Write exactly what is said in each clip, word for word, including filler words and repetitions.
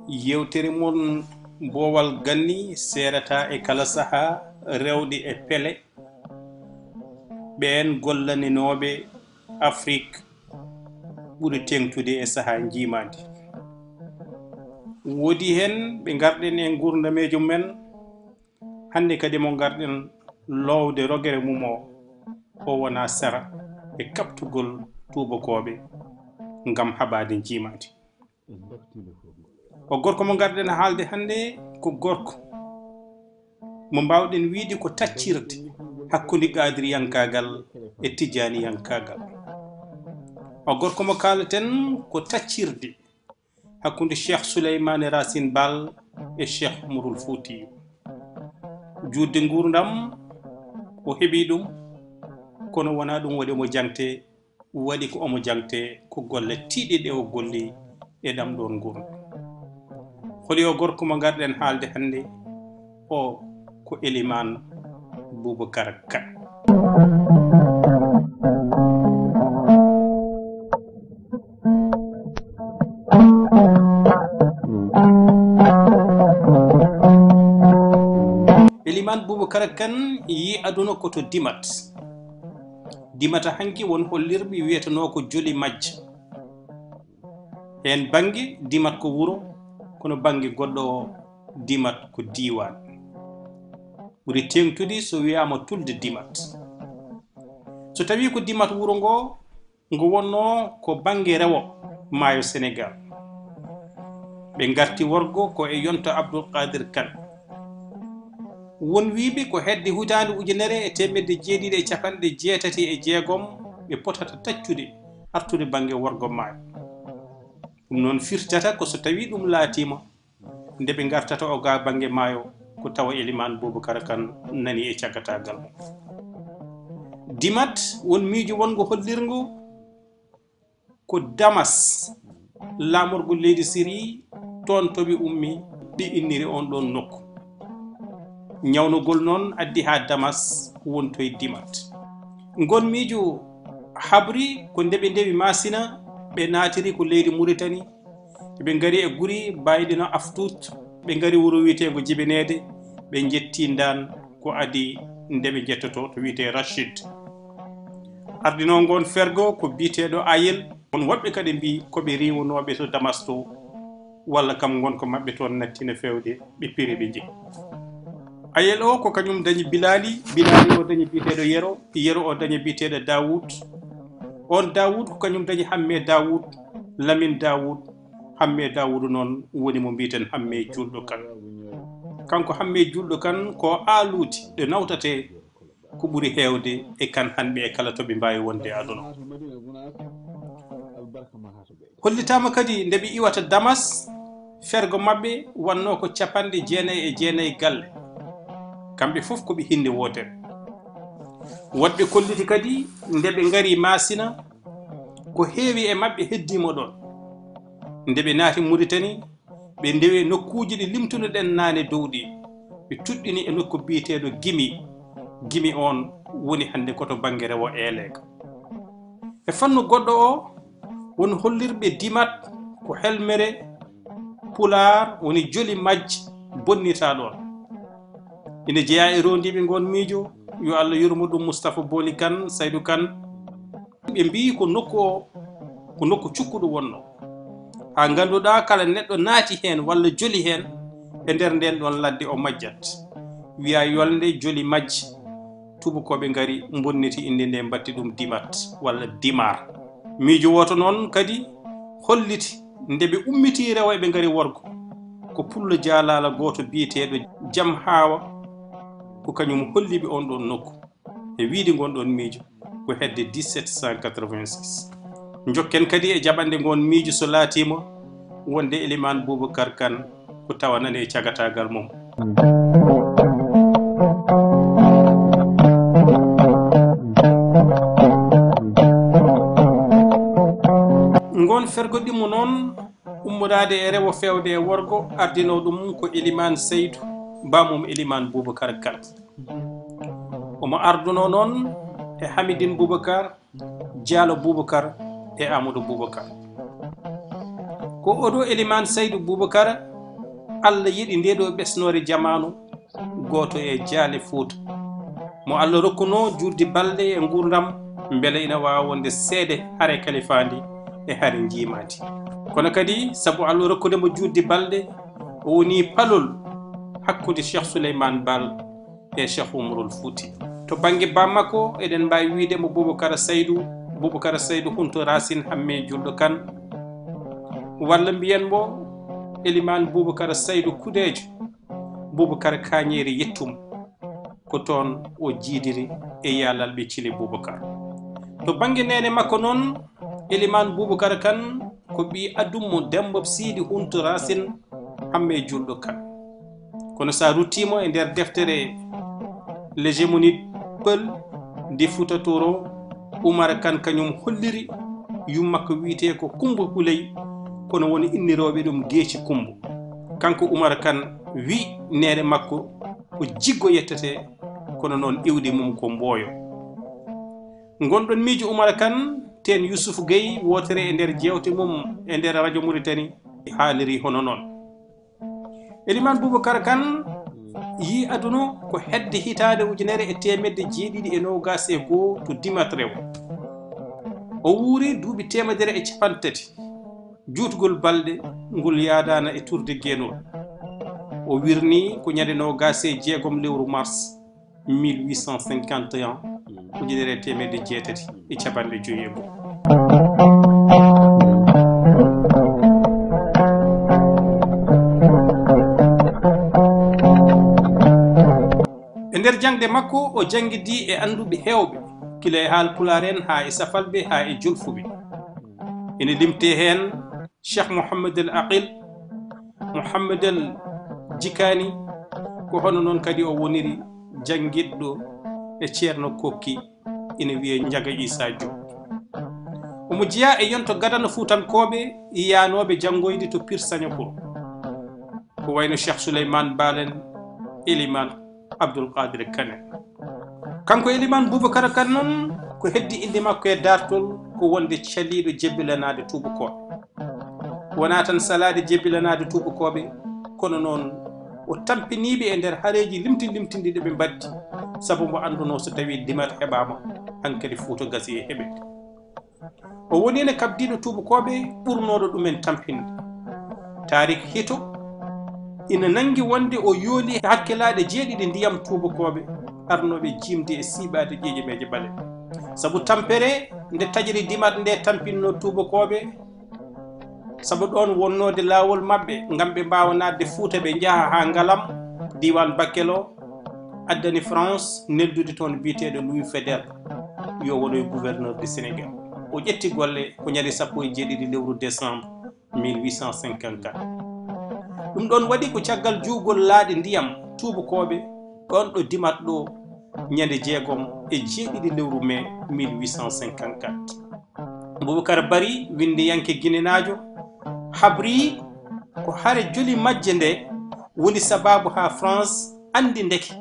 Yewtere mon Boowal Ganni seerata e kala saha rewde e pele ɓeen gollaninooɓe Afrik ɓuri teeŋtude e saha njiimaandi. Woodi heen ɓe ngarɗen e nguurdameejo men, hannde kadi mo ngarɗen loowde rogere mum o, o wona sera e kaɓtugol tuubakooɓe ngam haɓaade njiimaandi. O gorko mo ngarɗen haalde hannde ko gorko mo mbaawɗen wiyde ko taccirde hakkunde qaadiriyankaagal e tijaaniyankaagal. O gorko mo kaaleten ko taccirde hakkunde Cheikh Souleymane Racine Baal e Cheikh Umarul Fuutiyu. Juutde nguurndam o heɓi ɗum, kono wonaa ɗum waɗi mo jaŋte, waɗi ko omo jaŋte ko golle tiiɗɗe ɗe o golli e ɗam ɗoon nguurndam. Holi o gorko mo ngarɗen haalde hannde o? Ko Elimaan Bubakar Kan. Elimaan Bubakar Kan yi aduna ko to Dimat. Dimata hanki won hollirɓe wiyetenoo ko Joli Majja. Heen bannge Dimat ko wuro, kono bannge goɗɗo o Dimat ko diiwaan. Ɓuri teeŋtude so wiyaama Tulde Dimat. So tawii ko Dimat wuro ngo, ngo wonnoo ko bannge rewo maayo Senegaal. Ɓe ngarti worgo ko e yonta Abdul Qaadir Kan. Won wiyɓe ko hedde hitaande ujunere e teemedde jeeɗiɗi e capanɗe jeetati e jeegom ɓe potata taccude artude bannge worgo maayo. Ɗum noon firtata ko so tawii ɗum laatiima, nde ɓe ngartata o gaa bannge maayo, ko tawa Elimaan Bubakar Kan nani e cagataagal mum. Dimat won miijo wonngo hollirngo ko Damas, laamorgo leydi Siri, toon to ɓe ummi, ɓe inniri oon ɗoon nokku. Ñawnogol noon addi haa Damas wontoy Dimat. Ngoon miijo habri ko nde ɓe ndewi Maasina, ɓe naatiri ko leydi Muritani, ɓe ngari e guri mbayɗi no Aftuut, ɓe ngari wuro wiyeteengo Jibineede, ɓe njetti ndaan ko adii nde ɓe njettotoo to wiyetee Rachid. Ardinoo ngoon fergo ko biyeteeɗo Ayel. Won woɗɓe kadi mbii ko ɓe riiwunooɓe to Damas to, walla kam ngonka maɓɓe toon natti no feewde, ɓe piri ɓe njehi. Ayel o ko kañum dañi Bilaali, Bilaali o dañi biyeteeɗo Yero, Yero o dañi biyeteeɗo Daawuud. Oon Daawuud ko kañum dañi Hammee Daawuud, Lamin Daawuud. Hammee Daawuud noon woni mo mbiyeten Hammee Juulɗo Kan. Kanko Hammee Juulɗo Kan ko aaluuti ɗe nawtatee ko ɓuri heewde e Kan hanɓe e kala to ɓe mbaawi wonde e aduna o. Hollitaama kadi nde ɓe iwata Damas, fergo maɓɓe wannoo ko capanɗe jeenayi e jeenayi galle. Kamɓe fof ko ɓe hinnde wootere. Woɗɓe kolliti kadi nde ɓe ngari Maasina, ko heewi e maɓɓe heddiima ɗoon. Nde ɓe naati Muritani, ɓe ndewi e nokkuuji ɗi limtunoɗen naane dow ɗi. Ɓe tuɗɗini e nokku biyeteeɗo Gimi. Gimi oon woni hannde ko to bannge rewo Eeleeka. E fannu goɗɗo o, won hollirɓe Dimat ko helmere Pulaar, woni Joli Majji, bonnitaa ɗoon. Ina jeyaa e roondiiɓe ngoon miijo, yo Allah yurmo ɗum, Mustapha Booli Kan, Saydu Kan. Ɓe mbii ko nokku o, ko nokku cukkuɗo wonnoo. Haa ngannduɗaa kala neɗɗo naati heen walla joli heen, e nder ndeen ɗoon ladde o majjat. Wiyaa yolnde Joli Majji, tuubakooɓe ngari, mbonniti innde nde, mbatti ɗum Dimat walla Dimar. Miijo wooto noon kadi holliti nde ɓe ummitii rewo eɓe ngari worgo. Ko pullo jaalaala gooto biyeteeɗo Jam Haawa, ko kañum holli ɓe oon ɗoon nokku. E wiyde ngoon ɗoon miijo ko hedde dix-sept cent quatre-vingt-six. Njokken kadi e jaɓande ngoon miijo so laatiima wonde Elimaan Bubakar Kan ko tawa nani e cagataagal mum. Ngoon Fergoɗi mo noon ummoraade e rewo feewde e worgo, ardinoo ɗum ko Elimaan Saydu, baamum Elimaan Buubakar Kan. Omo ardunoo noon e Hamidin Buubakar, Jaalo Buubakar e Aamadu Buubakar. Ko oɗo Elimaan Saydu Buubakar, Alla yiɗi ndee ɗoo ɓesnoore jamaanu, gooto e jaale Fuuta, mo Alla rokkunoo juutde balɗe e nguurndam, mbele ina waawa wonde seede hare kalifaandi e hare njiimaandi. Kono kadi, sabu Alla rokkude mo juutde balɗe, o woni palol hakkunde Cheikh Souleymane Baal e Cheikh Umarul Fuuti. To bannge baam makko, eɗen mbaawi wiyde mo Bubakar Saydu, Bubakar Saydu Hunto Racine Hamme Julɗo Kan, walla mbiyen mo Elimaan Bubakar Saydu Kudeejo, Bubakar Kañeeri Yettum, ko toon o jiidiri e Yaalalɓe Cile Bubakar. To bannge neene makko noon, Elimaan Bubakar Kan ko ɓii addum mo Demba Siidi Hunto Racine Hamme Julɗo Kan. Kono so a ruttiima e nder deftere L'hégémonie Peul de Fouta Tooro, Umar Kan kañum holliri yummakko wiyetee ko Kumba Huley, kono won innirooɓe ɗum Geeci Kumba. Kanko Umar Kan wi neene makko ko Jiggo yettetee, kono noon iwdi mum ko Mbooyo. Ngonɗon miijo Umar Kan, teen Yusufu Gey, wootere e nder jeewte mum e nder Radio Mauritanie, haaliri hono noon. Elimaan Bubakar Kan yii aduna ko hedde hitaande ujunere e teemedde jeeɗiɗi e noogaas e goo to Dimat Rewo. O wuuri duuɓi teemedere e cappanɗe tati. Juutgol balɗe ngol yaadaana e turde geenol. O wirnii ko ñande noogaas e jeegom lewru mars mille huit cent cinquante et un, ujunere e teemedde jeetati e cappanɗe joyi e goo. E nder jaŋde makko, o janngidii e annduɓe heewɓe, gila e Haalpulaar en haa e Safalɓe haa e Jolfuɓe. Ina limtee heen Cheikh Mouhamed El Aqil, Mouhamed El Jikani, ko hono noon kadi o woniri janngiɗɗo e Ceerno Kokki, ina wiyee Njaga Issa Diop. Omo jeyaa e yonto gadano Fuutankooɓe yaanooɓe janngoyde to Pire Sagnakoro, ko wayno Cheikh Souleymane Baal en, Elimaan Abdoul Qadir Kan en. Kanko Elimaan Bubakar Kan noon, ko heddi innde makko e daartol ko wonde caliiɗo jebbilanaade tuubakooɓe. Wonaa tan salaade jebbilanaade tuubakooɓe, kono noon o tampinii ɓe e nder hareeji limti limtinɗi ɗi ɓe mbaɗdi, sabu mbo anndunoo so tawii Dimat heɓaama, hankadi Fuuta gasii e heɓeede. O woni ene kaɓdiiɗo tuubakooɓe ɓurnooɗo ɗumen tampinde. Taariik hito ina nanngi wonde o yooli hakkilaaɗe jeeɗiɗi ndiyam tuubakooɓe arnooɓe jiimde e siiɓaade ƴeeƴameeje ɓale. Sabu tampere nde taƴri Dimat nde tampinnoo tuubakooɓe, sabu ɗoon wonnoode laawol maɓɓe ngam ɓe mbaawa naatde Fuuta, ɓe njaha haa Ngalam, diiwaan Bakel o, addani France neldude toon biyeteeɗo Louis Faidherbe, yo wonoy gouverneur du Sénégal. O ƴetti golle ko ñande sappo e jeeɗiɗi lewru décembre mille huit cent cinquante-quatre. Ɗum ɗoon waɗi ko caggal juugol laaɗe ndiyam tuubakooɓe ɗoon ɗo Dimat ɗo, ñande jeegom e jeeɗiɗi lewru mai mille huit cent cinquante-quatre. Bubakar Bari, winndeyanke ginenaajo, habri ko hare Joli Majje nde woni sabaabu haa France anndi ndeke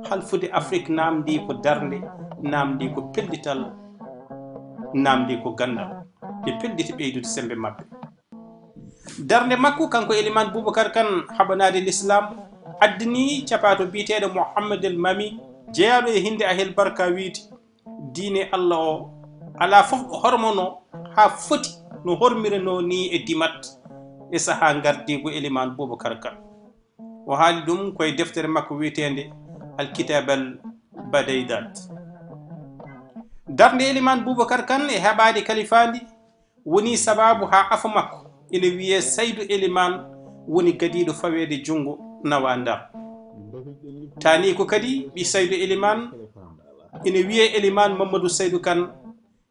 halfude Afrik naamndii ko darnde, naamndii ko pellital, naamndii ko ganndal. Ɓe pellitii ɓeydude semmbe maɓɓe. Darnde makko, kanko Elimaan Bubakar Kan, haɓanaade lislaam, addani capaato biyeteeɗo Mohammed El Mami, jeyaaɗo e hinnde Ahel Barka, wiyde, diine Alla o, alaa fof ɗo hormonoo haa foti no hormiranoo nii e Dimat e sahaa ngardiigu Elimaan Bubakar Kan. O haali ɗum ko e deftere makko wiyeteende Al Kitab Al Badaidat. Darnde Elimaan Bubakar Kan e heɓaade kalifaandi woni sabaabu haa afo makko ina wiyee Saydu Elimaan woni gadiiɗo faweede junngo nawaa Ndar. Taaniiko kadi ɓii Saydu Elimaan ina wiyee Elimaan Mammadu Saydu Kan,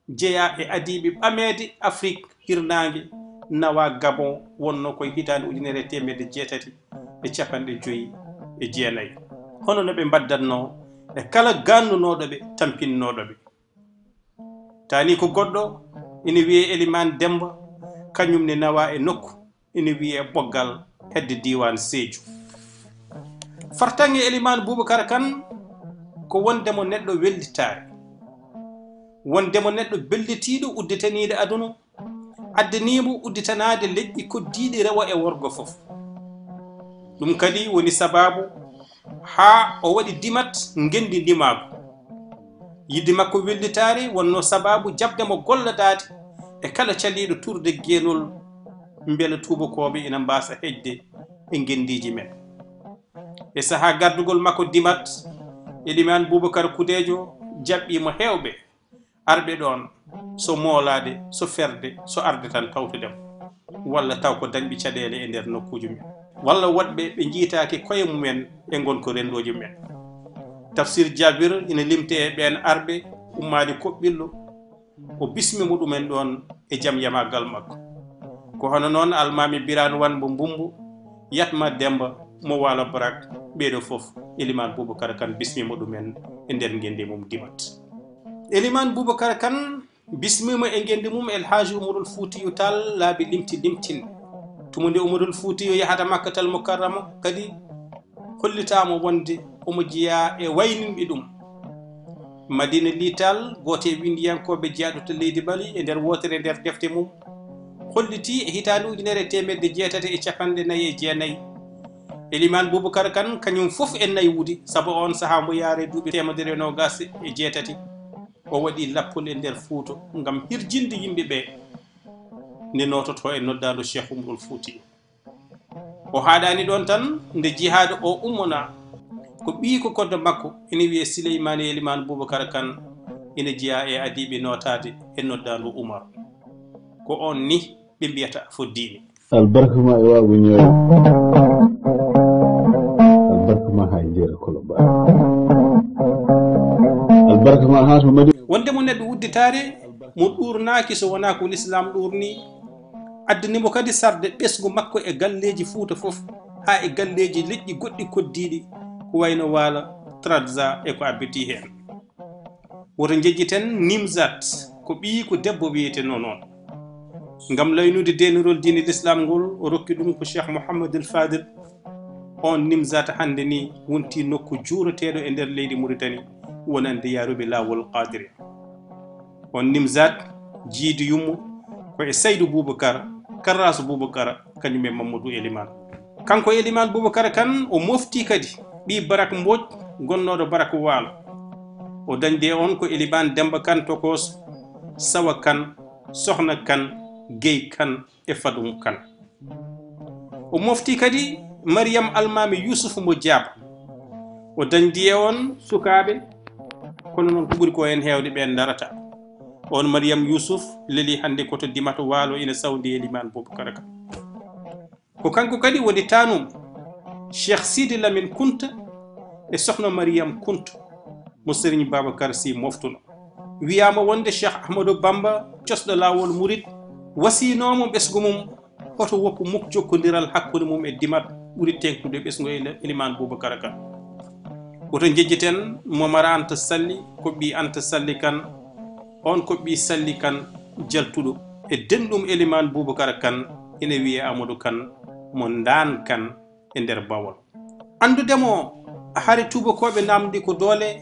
jeyaa e adiiɓe ɓameede Afrik hirnaange nawaa Gabon, wonnoo ko e hitaande ujunere e teemedde jeetati e cappanɗe joyi e jeenayi. Hono no ɓe mbaɗdatnoo e kala gaannunooɗo ɓe, tampinnooɗo ɓe. Taaniiko goɗɗo ina wiyee Elimaan Demmba, kañum ne nawaa e nokku ina wiyee Ɓoggal, hedde diiwaan Seeju. Fartaŋŋe Elimaan Buubakar Kan ko wonde mo neɗɗo wellitaare, wonde mo neɗɗo bellitiiɗo udditaniiɗo aduna, addanii mo udditanaade leƴƴi koddiiɗi rewo e worgo fof. Ɗum kadi woni sabaabu haa o waɗi Dimat ngenndi ndimaagu. Yiɗde makko wellitaare wonnoo sabaabu jaɓde mo golladaade e kala caliiɗo turde geenol, mbele tuubakooɓe ina mbaasa heƴde e ngenndiiji men. E sahaa gardugol makko Dimat, Elimaan Buubakar Kudeejo jaɓɓii mo heewɓe arɓe ɗoon, so moolaade, so ferde, so arde tan tawtode mo, walla taw ko dañɓe caɗeele e nder nokkuuji men, walla woɗɓe ɓe njiytaaki koye mumen e ngonka renndooji men. Tafsir Jaabir ina limtee e ɓeen arɓe, ummaade Koɓɓillo, o bismiima ɗumen ɗoon e jam yamaagal makko. Ko hono noon Almaami Biraan Wan mo Mbummbu, Yatma Demmba mo Waalo Barak, ɓee ɗoo fof Elimaan Buubakar Kan bismiima ɗumen e nder ngenndi mum Dimat. Elimaan Buubakar Kan bismiima e ngenndi mum El Haaji Umarul Fuutiyu Taal laabi limti limtinɗi. Tuma nde Umarul Fuutiyu yahata Makkatal Mukarrama kadi, hollitaa mo wonde omo jeyaa e wayninɓe ɗum. Madiina Lii Taal, gooto e winndiyankooɓe jeyaaɗo to leydi Mali, e nder wootere nder defte mum, hollitii e hitaande ujunere e teemedde jeetati e cappanɗe nayi e jeenayi, Elimaan Buubakar Kan kañum fof e naywude, sabu oon sahaa mbo yaare duuɓi teemedere e noogaas e jeetati, o waɗi lappol e nder Fuuta ngam hirjinde yimɓe ɓee nde noototoo e noddaandu Cheikh Umarul Fuuti. O haaɗaani ɗoon tan, nde jihaadu o ummonaa, ko ɓiy ko koddo makko ina wiyee Sileymaani Elimaan Buubakar Kan ina jeyaa e adiiɓe nootaade e noddaandu Umar. Ko oon nih ɓe mbiyata foddiimi. Albarka ma e waagu ñooy. Albarka ma haa jeera koloba. Albarka ma haa to Madi. Wonde mo neɗɗo udditaare, mo ɗuurnaaki so wonaa ko Lislaam ɗuurnii, addani mo kadi sarde ɓesngu makko e galleeji Fuuta fof, haa e galleeji leƴƴi goɗɗi koddiiɗi, ko wayno Waalo, Tradza e ko abbitii heen. Woto njejjiten Nimzat, ko ɓiyiiko debbo wiyetenoo noon. Ngam laynude deenirol diine Lislaam ngol, o rokki ɗum ko Cheikh Mouhamadul Fadil. Oon Nimzat hannde nii wontii nokku juureteeɗo e nder leydi Muritani, wonande yaaruɓe laawol Qaadiriya. Oon Nimzat, jiidi yummo, ko e Saydu Buubakar, Karrasu Buubakar, kañum e Mammadu Elimaan. Kanko Elimaan Buubakar Kan, o moftii kadi ɓii Barak Mbooc, gonnooɗo Barak Waalo. O dañdi e oon ko Elimaan Demmba Kan Tokos, Sawa Kan, Sohna Kan, Gey Kan e Fadum Kan. O moftii kadi Mariyam Almaami Yuusuf mo Jaaba. O dañdi e oon sukaaɓe, kono noon ko ɓuri ko heen heewde ɓeen ndarata. Oon Mariyam Yuusuf lelii hannde ko to Dimat Waalo ina sawndi Elimaan Buubakar Kan. Ko kanko kadi woni taanum Cheikh Sidi Lamine Kunta e Sohna Mariyam Kunta mo Serigne Babacar Sy moftuno. Wiyaama wonde Cheikh Ahmadou Bamba, cosɗo laawol Murit, wasiinoo mo ɓesngu mum, hoto woppu muk jokkondiral hakkunde mum e Dimat ɓuri teeŋtude ɓesngu e Elimaan Buubakar Kan. Woto njejjiten Momar Anta Sali, ko ɓii Anta Sali Kan, oon ko ɓii Sali Kan jaltuɗo e denɗum Elimaan Buubakar Kan, ina wiyee Amadou Kan mo Ndaan Kan e nder Bawol. Anndude mo, hari tuubakooɓe naamndi ko doole,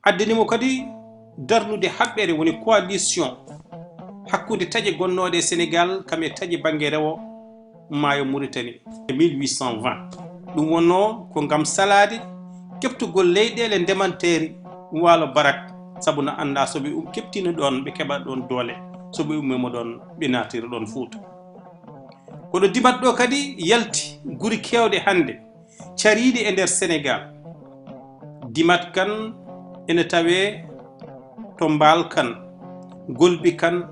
addani mo kadi darnude haɓɓere, woni coalition, hakkunde taƴe gonnooɗe e Senegaal, kam e taƴe bannge rewo maayo Muritani e mille huit cent vingt. Ɗum wonnoo ko ngam salaade keɓtugol leyɗeele ndemanteeri Waalo Barak, sabu na anndaa so ɓe um-, keɓtiino ɗoon, ɓe keɓa ɗoon doole, so ɓe ummiima ɗoon, ɓe naatira ɗoon Fuuta. Kono Dimat ɗo kadi yalti guri keewɗe hannde, cariiɗi e nder Senegaal. Dimat Kan ene tawee to Mbaal Kan, Golbi Kan,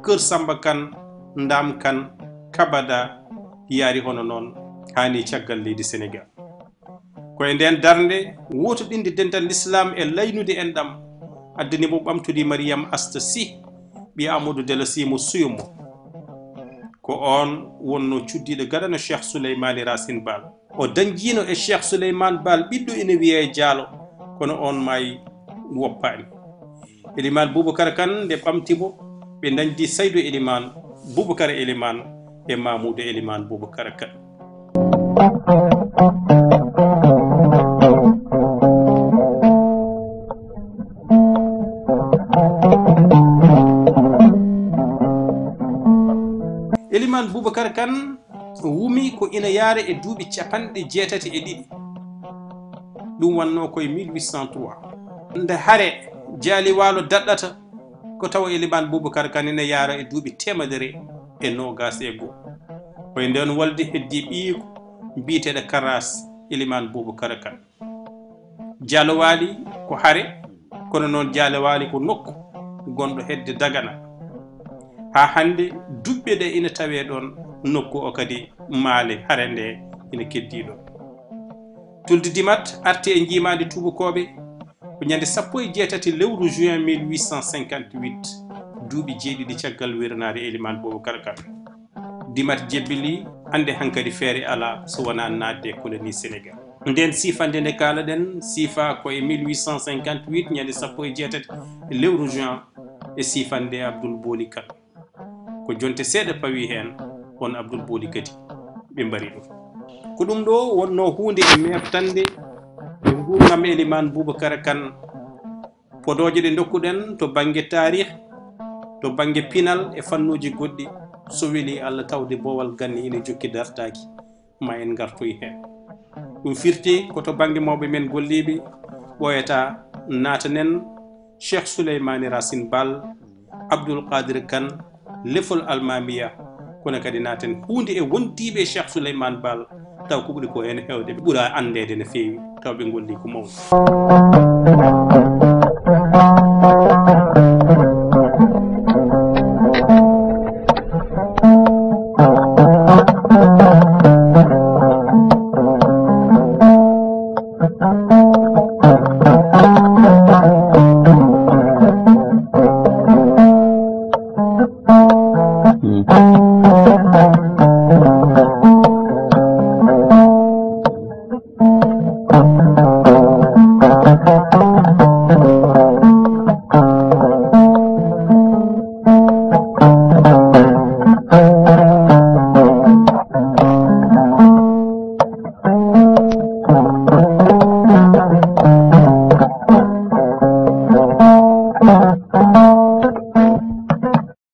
Kër Samba Kan, Ndaam Kan, Kabada, yaari hono noon haa ni caggal leydi Senegaal. Ko e ndeen darnde wootoɗinde dental Lislaam e laynude enɗam, addani mo ɓamtudi Mariyam Asta Sy, ɓii Amadou Della Sy mo Suyo mo. Ko oon wonnoo cuddiiɗo gadano Cheikh Souleymaani Racine Baal. O dañjiino e Cheikh Souleymaani Baal ɓiɗɗo ina wiyee Jaalo, kono oon maayi woppaani. Elimaan Buubakar Kan nde ɓamti mo, ɓe ndañdi Saydu Elimaan, Boubacar Elimane e Mamoudou Elimane Boubacar Kane. Elimane Boubacar Kane wumi ko ina yaara e duuɓi capanɗe jeetati e ɗiɗi. Ɗum wannoo ko e mille huit cent trois. Nde hare Jaali Waalo daɗɗata, ko tawa Elimane Boubacar Kane ina yaara e duuɓi teemedere e noogaas e goo. Ko e ndeen wolde heddii ɓiyiiko biyeteeɗo Karaas Elimane Boubacar Kane. Jaalo Waali ko hare, kono noon Jaalo Waali ko nokku gonɗo hedde Dagana. Haa hannde duɓɓe ɗe ina tawee ɗoon nokku o kadi maale hare nde ina keddii ɗoon. Tulde Dimat arti e njiimaandi tuubakooɓe ko ñande sappo e jeetati lewru juin mille huit cent cinquante-huit, duuɓi jeeɗiɗi caggal wirnaade Elimane Boubacar Kane. Dimat jebbili, hannde hankadi feere alaa so wonaa naatde e colonie Sénégal. Ndeen siifannde nde kaalaɗen, siifa ko e mille huit cent cinquante-huit, ñande sappo e jeetati lewru juin, e siifannde Abdoul Booli Kane. Ko jonte seeɗa pawi heen, oon Abdoul Booli kadi ɓe mbari ɗum. Ko ɗum ɗo wonnoo huunde e meeftannde e nguurndam Elimane Boubacar Kane. Podooje ɗe ndokkuɗen to bannge taarih, to bannge pinal e fannuuji goɗɗi, so welii Allah tawde boowal ganni ina jokki dartaaki, ma en ngartoy heen. Ɗum firti ko to bannge mawɓe men golliiɓe, ɓooyataa naatanen Cheikh Souleymane Racine Baal, Abdoul Qadir Kane, Lefol Almamiya, kono kadi naaten huunde e wondiiɓe Cheikh Souleymane Baal, taw ko ɓuri ko heen heewde, ɓe ɓura anndeede no feewi, taw ɓe ngolli ko mawɗo.